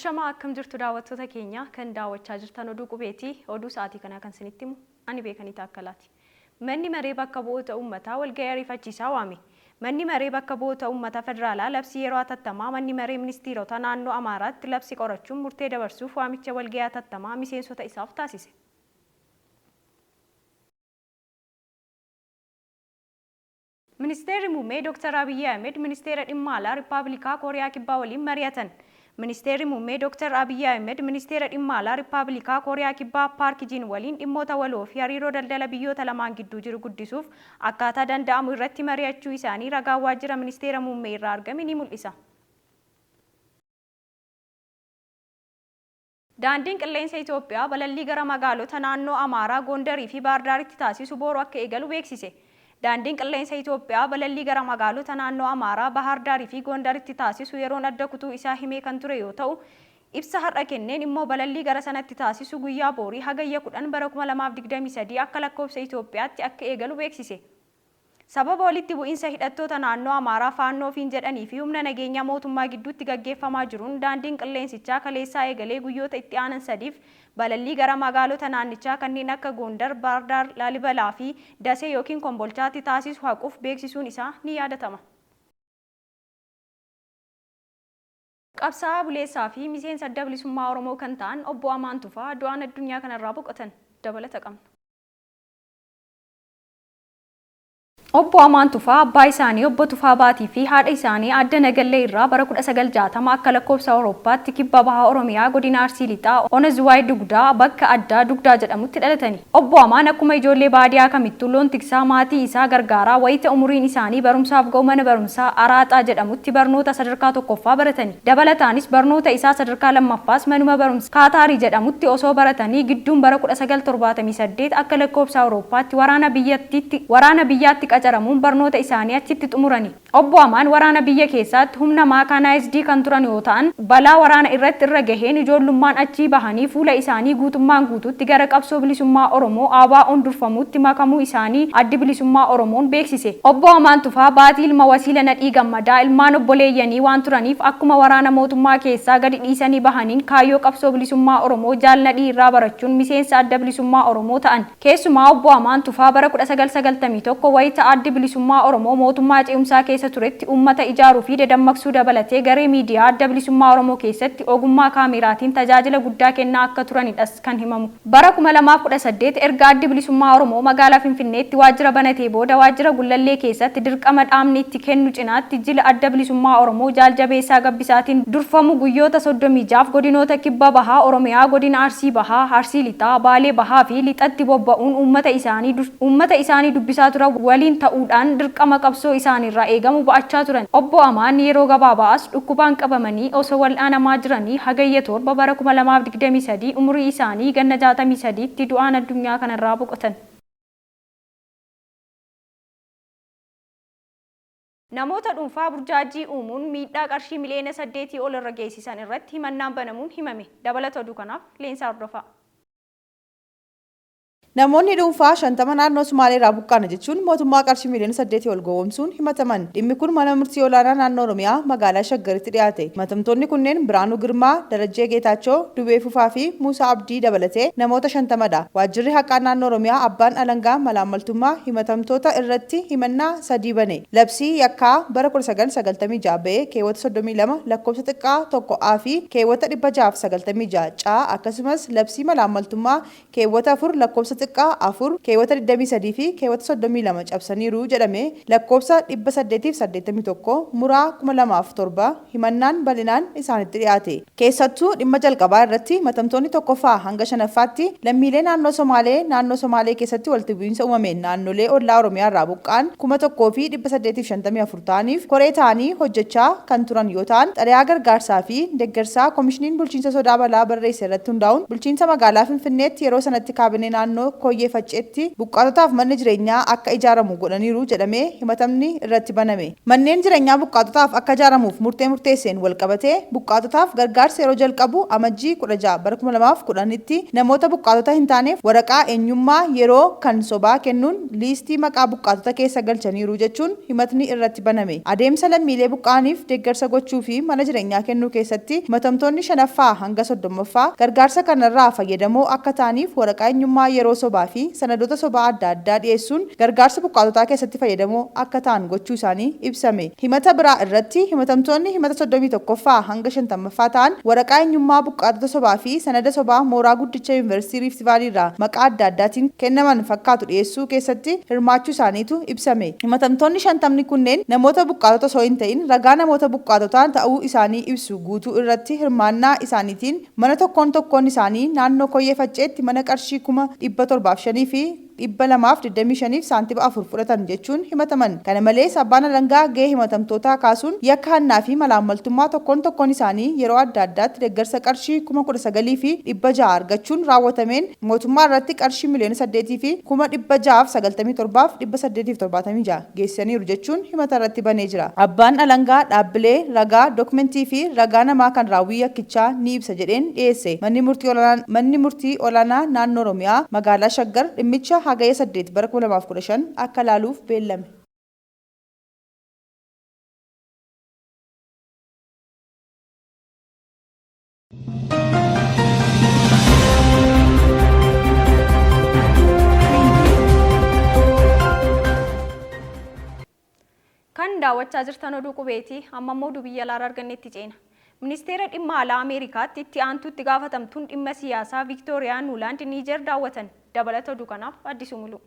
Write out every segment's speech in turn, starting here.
Ashamaa akkam jirtu daawwattoota keenya kan daawwachaa jirtan oduu qubeeti. Oduu sa'aatii kanaa kan isinitti himu ani Beekanii Taakkalaati. Manni Maree Bakka Bu'oota Uummataa walga'ii ariifachiisaa waame. Manni Maree Bakka Bu'oota Uummata Federaalaa labsii yeroo atattamaa Manni Maree Ministiirota Naannoo Amaaraatti labse qorachuun murtee dabarsuuf waamicha walga'ii atattamaa miseensota isaaf taasise. Ministeerri Muummee Dooktar Abiyyi Ahimed Ministeera Dhimma Alaa Rippaabilikaa Kooriyaa Kibbaa waliin mari'atan. Ministeerri Muummee Dooktar Abiyyi Ahimed Ministeera Dhimma Alaa Rippaabilikaa Kooriyaa Kibbaa Paark Jiin waliin dhimmoota waloo fi hariiroo daldala biyyoota lamaan gidduu jiru guddisuuf akkaataa danda'amu irratti mari'achuu isaanii ragaan Waajjira Ministeera Muummee irraa argame ni mul'isa. Daandiin Qilleensa Itoophiyaa balallii gara magaalota naannoo Amaaraa Goondarii fi Baahirdaaritti taasisu booru akka eegalu beeksise. Daandiin Qilleensa Itoophiyaa balallii gara magaalota naannoo Amaaraa Bahaardaarii fi Goondaritti taasisu yeroon adda kutuu isaa himee kan ture yoo ta'u, ibsa har'a kenneen immoo balallii gara sanatti taasisu guyyaa boorii Hagayya 10 bara 2023 akka lakkoofsa Itoophiyaatti akka eegalu beeksise. Sababa walitti bu'insa hidhattoota naannoo Amaaraa Faannoo ofiin jedhanii fi humna nageenyaa mootummaa gidduutti gaggeeffamaa jiruun daandiin qilleensichaa kaleessaa eegalee guyyoota itti aanan sadiif balallii gara magaalota naannichaa kanneen akka Goondar, Baardaar, Laalibalaa fi Dasee ykn Kombolchaatti taasisu haquuf beeksisuun isaa ni yaadatama. Qabsaa'aa buleessaa fi miseensa Adda Bilisummaa Oromoo kan ta'an Obbo Amaan Tufaa du'aan addunyaa kanarraa boqotan. Dabalata qabna. Obbo Amaan Tufaa abbaa isaanii Obbo Tufaa Baatii fi haadha isaanii Aadde Nagallee irraa bara 1960 akka lakkoofsa Awurooppaatti Kibba Baha Oromiyaa Godina Arsii Lixaa Ona Zuwaay Dugdaa bakka addaa Dugdaa jedhamutti dhalatani. Obbo Amaan akkuma ijoollee baadiyaa kamittuu loon tiksaa maatii isaa gargaaraa wayita umuriin isaanii barumsaaf ga'u mana barumsaa Araaxaa jedhamutti barnoota sadarkaa tokkoffaa baratani. Dabalataanis barnoota isaa sadarkaa lammaffaas manuma barumsaa Kaataarii jedhamutti osoo baratanii gidduun bara 1978 akka lakkoofsa Awurooppaatti waraana biyyattiitti waraana biyyaatti qacaramuun barnoota isaanii achitti xumurani. Obbo Amaan waraana biyya keessaatti humna maakaanaayizdii kan turan yoo ta'an, balaa waraana irratti irra gaheen ijoollummaan achii bahanii fuula isaanii guutummaan guutuutti gara qabsoo bilisummaa Oromoo ABOn durfamuutti makamuu isaanii Addi Bilisummaa Oromoon beeksise. Obbo Amaan Tufaa Baatii ilma wasiila Nadhii Gammadaa ilmaan obboleeyyanii waan turaniif akkuma waraana mootummaa keessaa gadi dhiisanii bahaniin kaayyoo qabsoo bilisummaa Oromoo Jaal Nadhii irraa barachuun miseensa Adda Bilisummaa Oromoo ta'an. Keessumaa Obbo Amaan Tufaa bara 1991 wayita Addi Bilisummaa Oromoo mootummaa ce'umsaa keessa turetti uummata ijaaruu fi dadammaqsuu dabalatee garee miidiyaa Adda Bilisummaa Oromoo keessatti ogummaa kaameeraatiin tajaajila guddaa kennaa akka turanidhas kan himamu. Bara 2018 erga Addi Bilisummaa Oromoo magaalaa Finfinneetti waajjira banatee booda waajjira Gullallee keessatti dirqama dhaabni itti kennu cinaatti jila Adda Bilisummaa Oromoo Jaal Jabeessaa Gabbisaatiin durfamu guyyoota 36f godinoota Kibba Baha Oromiyaa Godina Arsii Bahaa, Arsii Lixaa, Baalee Bahaa fi Lixatti bobba'uun uummata isaanii uummata isaanii dubbisaa turan waliin ta'uudhaan dirqama qabsoo isaaniirraa eegamu ba'achaa turan. Obbo Amaan yeroo gabaabaa as dhukkubaan qabamanii osoo wal'aanamaa jiranii Hagayya 7 bara 2023 umurii isaanii ganna 63tti du'aan addunyaa kanarraa boqotan. Namoota dhuunfaa burjaajjii uumuun miidhaa qarshii miliyoona saddeetii ol irra geessisan irratti himannaan banamuun himame. Dabalata oduu kanaaf Leensaa Hordofaa. Namoonni dhuunfaa 50 naannoo Sumaaleerraa buqqaana jechuun mootummaa qarshii miiliyoona saddeetii ol gowwomsuun himataman. Dhimmi kun Mana Murtii Olaanaa Naannoo Oromiyaa magaalaa Shaggaritti dhiyaate. Himatamtoonni kunneen Birhaanuu Girmaa, Darajjee Geetaachoo, Dubee Fufaa fi Muusaa Abdii dabalatee namoota 50 dha. Waajjirri Haqaa Naannoo Oromiyaa abbaan alangaa malaammaltummaa himatamtoota irratti himannaa 3 bane. Labsii yakkaa bara 1996 ba'e keewwata 32 lakkoofsa xiqqaa 1 a fi keewwata 696 c akkasumas labsii malaammaltummaa keewwata 4 lakkoofsa xiqqaa 4, keewwata 23 fi keewwata 32 cabsaniiru jedhame lakkoofsa 881 muraa 2007 himannaan balinaan isaanitti dhiyaate. Keessattuu dhimma jalqabaa irratti himatamtoonni 1ffaa hanga 5ffaatti lammiilee naannoo Somaalee naannoo Somaalee keessatti walitti bu'iinsa uumameen naannolee ollaa Oromiyaa irraa buqqa'an 1,854 ta'aniif koree ta'anii hojjechaa kan turan yoo ta'an xalayaa gargaarsaa fi deggersaa Komishiniin Bulchiinsa Sodaa Balaa barreesse irratti hundaa'uun bulchiinsa magaalaa Finfinneetti yeroo sanatti kaabinee naannoo Koyyee Facceetti buqqaatotaaf manni jireenyaa akka ijaaramu godhaniiru jedhamee himatamni irratti baname. Manneen jireenyaa buqqaatotaaf akka ijaaramuuf murtee murteesseen walqabatee buqqaatotaaf gargaarsa yeroo jalqabu Amajjii 16 bara 2010tti namoota buqqaatota hin taaneef waraqaa eenyummaa yeroo kan sobaa kennuun liistii maqaa buqqaatota keessa galchaniiru jechuun himatni irratti baname. Adeemsa lammiilee buqqa'aniif deeggarsa gochuu fi mana jireenyaa kennuu keessatti himatamtoonni 5ffaa hanga 30ffaa gargaarsa kanarraa fayyadamoo akka ta'aniif waraqaa eenyummaa yeroo sobaa fi sanadoota sobaa adda addaa dhiyeessuun gargaarsa buqqaatotaa keessatti fayyadamoo akka ta'an gochuu isaanii ibsame. Himata biraa irratti himatamtoonni himata 31ffaa hanga 50ffaa ta'an waraqaa eenyummaa buqqaatota sobaa fi sanada sobaa mooraa guddicha Yuunivarsiitii Riifti Vaalii irraa maqaa adda addaatiin kennaman fakkaatu dhiyeessuu keessatti hirmaachuu isaaniitu ibsame. Himatamtoonni shantamni kunneen namoota buqqaatota osoo hin ta'in ragaa namoota buqqaatotaa ta'uu isaanii ibsu guutuu irratti hirmaannaa isaaniitiin mana tokkoon tokkoon isaanii naannoo Koyyee Facceetti mana qarshii 705,225 fi saantima 4 fudhatan jechuun himataman. Kana malees abbaan alangaa gahee himatamtootaa kaasuun yakka hannaa fi malaammaltummaa tokkoon tokkoon isaanii yeroo adda addaatti deeggarsa qarshii 19,600 argachuun raawwatameen mootummaa irratti qarshii 8,697,876 geessisaniiru jechuun himata irratti banee jira. Abbaan alangaa dhaabbilee ragaa, dookmentii fi ragaa namaa kan raawwii yakkichaa ni ibsa jedheen dhiyeesse. Manni Murtii Olaanaa Naannoo Oromiyaa Magaalaa Shaggar dhimmicha Hagayya 8 bara 2015 akka ilaaluuf beellame. Kan daawwachaa jirtan oduu qubeeti. Amma immoo oduu biyya alaarraa argannetti ceena. Ministeera dhimma alaa Ameerikaatti itti aantuu itti gaafatamtuun dhimma siyaasaa Viiktooriyaa Nuulaand Niijeer daawwatan. Dabalata oduu kanaaf Addisuu Muluu.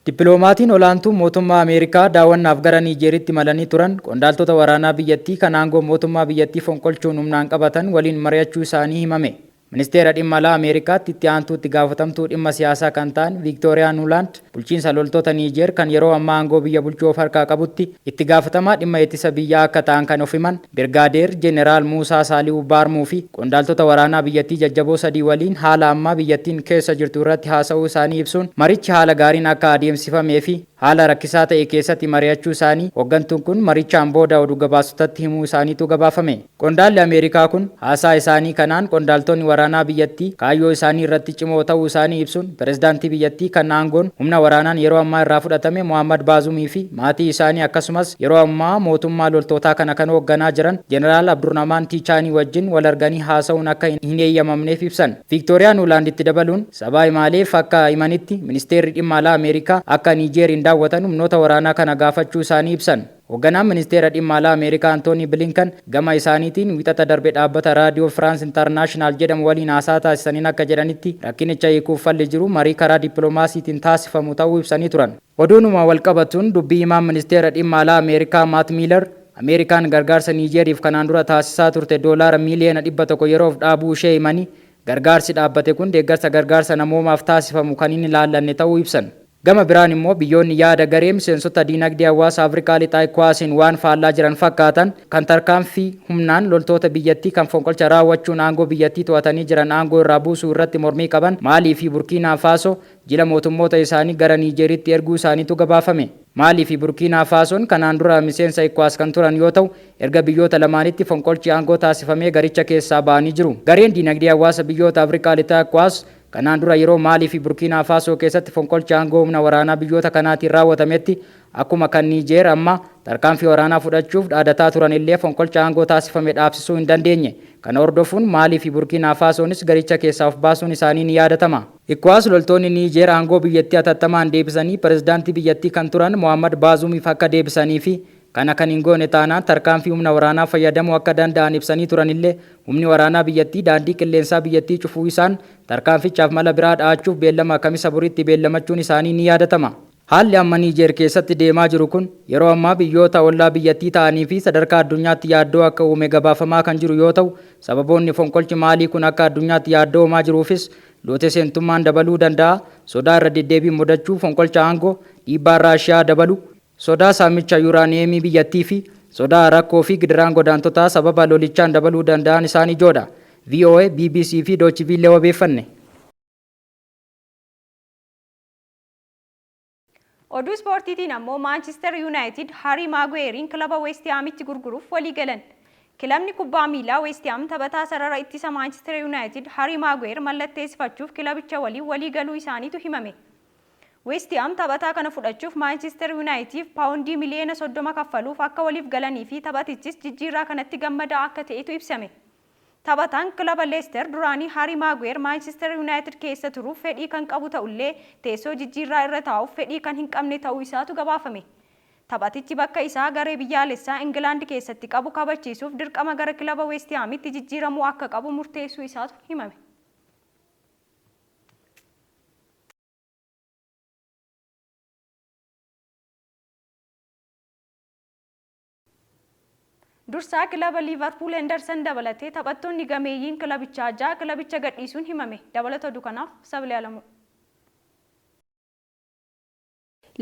Dippiloomaatiin olaantuun mootummaa Ameerikaa daawwannaaf gara Niijeeritti imalanii turan qondaaltota waraanaa biyyattii kan aangoo mootummaa biyyattii fonqolchuun humnaan qabatan waliin mari'achuu isaanii himame. Ministeera Dhimma Alaa Ameerikaatti itti aantuu itti gaafatamtuu dhimma siyaasaa kan ta'an Viiktooriyaa Nuulaand bulchiinsa loltoota Niijeer kan yeroo ammaa aangoo biyya bulchuu of harkaa qabutti itti gaafatamaa dhimma ittisa biyyaa akka ta'an kan of himan Birgaadeer Jeneraal Muusaa Saalihu Baarmuu fi qondaaltota waraanaa biyyattii jajjaboo sadii waliin haala ammaa biyyattiin keessa jirtu irratti haasa'uu isaanii ibsuun marichi haala gaariin akka adeemsifamee fi haala rakkisaa ta'e keessatti mari'achuu isaanii hoggantuun kun marichaan booda odu gabaastotatti himuu isaaniitu gabaafame. Qondaalli Ameerikaa kun haasaa isaanii kanaan qondaaltonni waraanaa biyyattii kaayyoo isaanii irratti cimoo ta'uu isaanii ibsuun pirezidaantii biyyattii kan aangoon humna waraanaan yeroo ammaa irraa fudhatame Mohammad Baazumii fi maatii isaanii akkasumas yeroo ammaa mootummaa loltootaa kana kan hoogganaa jiran Jeneraal Abdurrahmaan Tiichaanii wajjin wal arganii haasa'uun akka hin eeyyamamneef ibsan. Viiktooriyaa Nuulaand itti dabaluun sabaa himaaleef akka himanitti ministeerri dhimma alaa Ameerikaa akka Niijeeriin daawwatan humnoota waraanaa kana gaafachuu isaanii ibsan. Hoogganaan ministeera dhimma alaa Ameerikaa Antoonii Bilinkan gama isaaniitiin wixata darbe dhaabbata Raadiyoo Firaans Intarnaashinaal jedhamu waliin haasaa taasisaniin akka jedhanitti rakkinicha hiikuuf falli jiru marii karaa dippiloomaasiitiin taasifamu ta'uu ibsanii turan. Oduunuma walqabatuun dubbii himaan ministeera dhimma alaa Ameerikaa Maat Miilar Ameerikaan gargaarsa Niijeeriif kanaan dura taasisaa turte doolaara miiliyoona 100 yeroof dhaabuu ishee himanii gargaarsi dhaabbate kun deeggarsa gargaarsa namoomaaf taasifamu kan hin ilaallanne ta'uu ibsan. Gama biraan immoo biyyoonni yaada garee miseensota diinagdee hawaasa Afrikaa Lixaa ECOWASiin waan faallaa jiran fakkaatan kan tarkaanfii humnaan loltoota biyyattii kan fonqolcha raawwachuun aangoo biyyattii to'atanii jiran aangoo irraa buusuu irratti mormii qaban Maalii fi Burkiinaa Faasoo jila mootummoota isaanii gara Niijeeritti erguu isaaniitu gabaafame. Maalii fi Burkiinaa Faasoon kanaan dura miseensa ECOWAS kan turan yoo ta'u erga biyyoota lamaanitti fonqolchi aangoo taasifamee garicha keessaa ba'anii jiru. Gareen diinagdee hawaasa biyyoota Afrikaa Lixaa ECOWAS kanaan dura yeroo Maalii fi Burkiinaa Faasoo keessatti fonqolchi aangoo humna waraanaa biyyoota kanaatiin raawwatametti akkuma kan Niijeer amma tarkaanfii waraanaa fudhachuuf dhaadataa turan illee fonqolcha aangoo taasifame dhaabsisuu hin dandeenye. Kana hordofuun Maalii fi Burkiinaa Faasoonis garicha keessaa of baasuun isaanii ni yaadatama. ECOWAS loltoonni Niijeer aangoo biyyattii hatattamaan deebisanii pirezidaantii biyyattii kan turan Mohammad Baazumiif akka deebisanii fi kana kan hin goone taanaan tarkaanfii humna waraanaa fayyadamuu akka danda'an ibsanii turanillee humni waraanaa biyyattii daandii qilleensaa biyyattii cufuu isaan tarkaanfichaaf mala biraa dha'achuuf beellama Kamisa boriitti beellamachuun isaanii ni yaadatama. Haalli amma Niijeer keessatti deemaa jiru kun yeroo ammaa biyyoota ollaa biyyattii ta'anii fi sadarkaa addunyaatti yaaddoo akka uume gabaafamaa kan jiru yoo ta'u sababoonni fonqolchi Maalii kun akka addunyaatti yaaddoo uumaa jiruufis loote seentummaan dabaluu danda'a, sodaa irra deddeebiin mudachuu fonqolcha aangoo, dhiibbaan Raashiyaa dabalu, sodaa saamicha yuuraaniyeemii biyyattii fi sodaa rakkoo fi gidiraan godaantotaa sababa lolichaan dabaluu danda'an isaan ijoodha. VOA, BBC fi Deutsche Welle wabeeffanne. Oduu ispoortiitiin ammoo Maanchister Yuunaayitid Harii Maaguweeriin kilaba Weestihaamitti gurguruuf walii galan. Kilabni kubbaa miilaa Weestihaam taphataa sarara ittisa Maanchister Yuunaayitid Harii Maaguweer mallatteessifachuuf kilabicha waliin walii galuu isaaniitu himame. Weestihaam taphataa kana fudhachuuf Maanchister Yuunaayitiif paawundii miliyoona 30 kaffaluuf akka waliif galanii fi taphatichis jijjiirraa kanatti gammadaa akka ta'etu ibsame. Taphataan kilaba Leicester duraanii Harii Maaguweer Maanchister Yuunaayitid keessa turuuf fedhii kan qabu ta'ullee teessoo jijjiirraa irra taa'uuf fedhii kan hin qabne ta'uu isaatu gabaafame. Taphatichi bakka isaa garee biyyaalessaa Ingilaand keessatti qabu kabachiisuuf dirqama gara kilaba Weestihaamitti jijjiiramuu akka qabu murteessuu isaatu himame. Dursaa kilaba Liivarpuul Henderson dabalatee taphattoonni gameeyyiin kilabichaa 6 kilabicha gadhiisuun himame. Dabalata oduu kanaaf Sabilee Alamuu.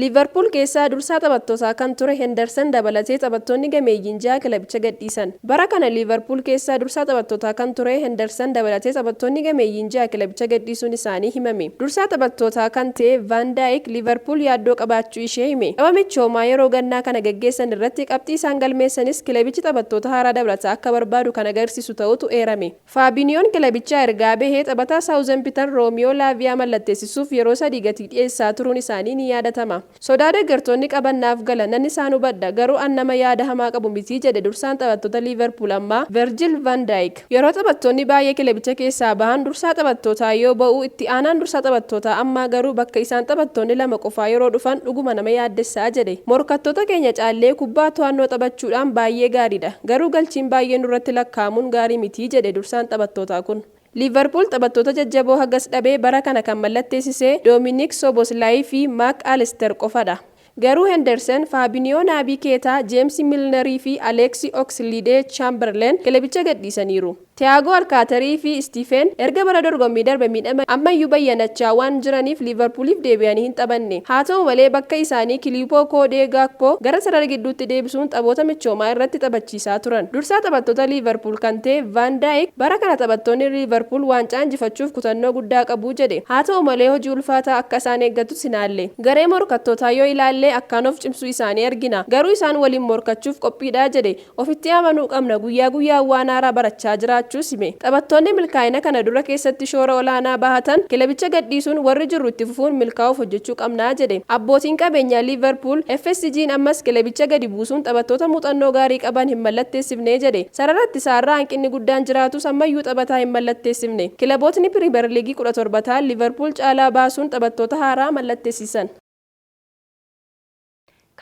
Liivarpuul keessaa dursaa taphattootaa kan ture Henderson dabalatee taphattoonni gameeyyiin 6 kilabicha gadhiisan. Bara kana Liivarpuul keessaa dursaa taphattootaa kan ture Henderson dabalatee taphattoonni gameeyyiin 6 kilabicha gadhiisuun isaanii himame. Dursaa taphattootaa kan ta'e Van Dijk Liivarpuul yaaddoo qabaachuu ishee hime. Tapha michoomaa yeroo gannaa kana gaggeessan irratti qabxii isaan galmeessanis kilabichi taphattoota haaraa dabalataa akka barbaadu kan agarsiisu ta'utu eerame. Faabiniyoon kilabichaa ergaa bahee taphataa Saawuzempitan Roomiyoo Laaviyaa mallatteessisuuf yeroo 3 gatii dhiyeessaa turuun isaanii ni yaadatama. Sodaa deeggartoonni qabannaaf gala nan isaan hubadha garuu an nama yaada hamaa qabu miti jedhe dursaan taphattoota Liivarpuul ammaa Virgil van Dijk. Yeroo taphattoonni baay'ee kilabicha keessaa bahan dursaa taphattootaa yoo ba'u itti aanaan dursaa taphattootaa ammaa garuu bakka isaan taphattoonni 2 qofaa yeroo dhufan dhuguma nama yaaddessaa jedhe. Morkattoota keenya caallee kubbaa to'annoo taphachuudhaan baay'ee gaariidha garuu galchiin baay'ee nurratti lakkaa'amuun gaarii miti jedhe dursaan taphattootaa kun. Liivarpuul taphattoota jajjaboo hagas dhabee bara kana kan mallatteessise Doominik Soboslaayii fi Maak Alister qofadha. Garuu Henderson, Faabiniyoo Naabii Keetaa, Jeems Milnerii fi Aleeksi Oxlade Chamberlain kilabicha gadhiisaniiru. Tiyaagoo Alkaatarii fi Stiifen erga bara dorgommii darbe miidhama ammayyuu bayyanachaa waan jiraniif Liivarpuuliif deebi'anii hin taphanne. Haa ta'u malee bakka isaanii Kiliipoo Koodee Gaakpoo gara sarara gidduutti deebisuun taphoota michoomaa irratti taphachiisaa turan. Dursaa taphattoota Liivarpuul kan ta'e Van Dijk bara kana taphattoonni Liivarpuul waancaa injifachuuf kutannoo guddaa qabu jedhe. Haa ta'u malee hojii ulfaataa akka isaan eeggatus hin haalle. Garee morkattootaa yoo ilaalle akkaan of cimsuu isaanii argina. Garuu isaan waliin morkachuuf qophiidha jedhe. Ofitti amanuu qabna guyyaa guyyaa waan haaraa barachaa jiraachuu hime. Taphattoonni milkaa'ina kana dura keessatti shoora olaanaa bahatan kilabicha gadhiisuun warri jirru itti fufuun milkaa'uuf hojjechuu qabnaa jedhe. Abbootiin qabeenyaa Liivarpuul FSG'n ammas kilabicha gadi buusuun taphattoota muuxannoo gaarii qaban hin mallatteessifne jedhe. Sarara ittisaarraa hanqinni guddaan jiraatus ammayyuu taphataa hin mallatteessifne. Kilabootni Piriimer Liigii 17 ta'an Liivarpuul caalaa baasuun taphattoota haaraa mallatteessisan.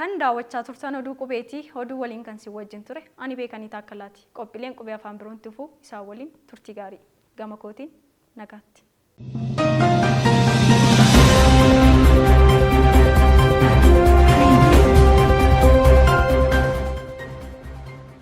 Kan daawwachaa turtan oduu qubeetii oduu waliin kan si wajjin ture ani Beekanii Taakkalaati. Qophiileen qubee afaan biroon tufuu isaan waliin turtii gaarii. Gama kootiin nagaatti.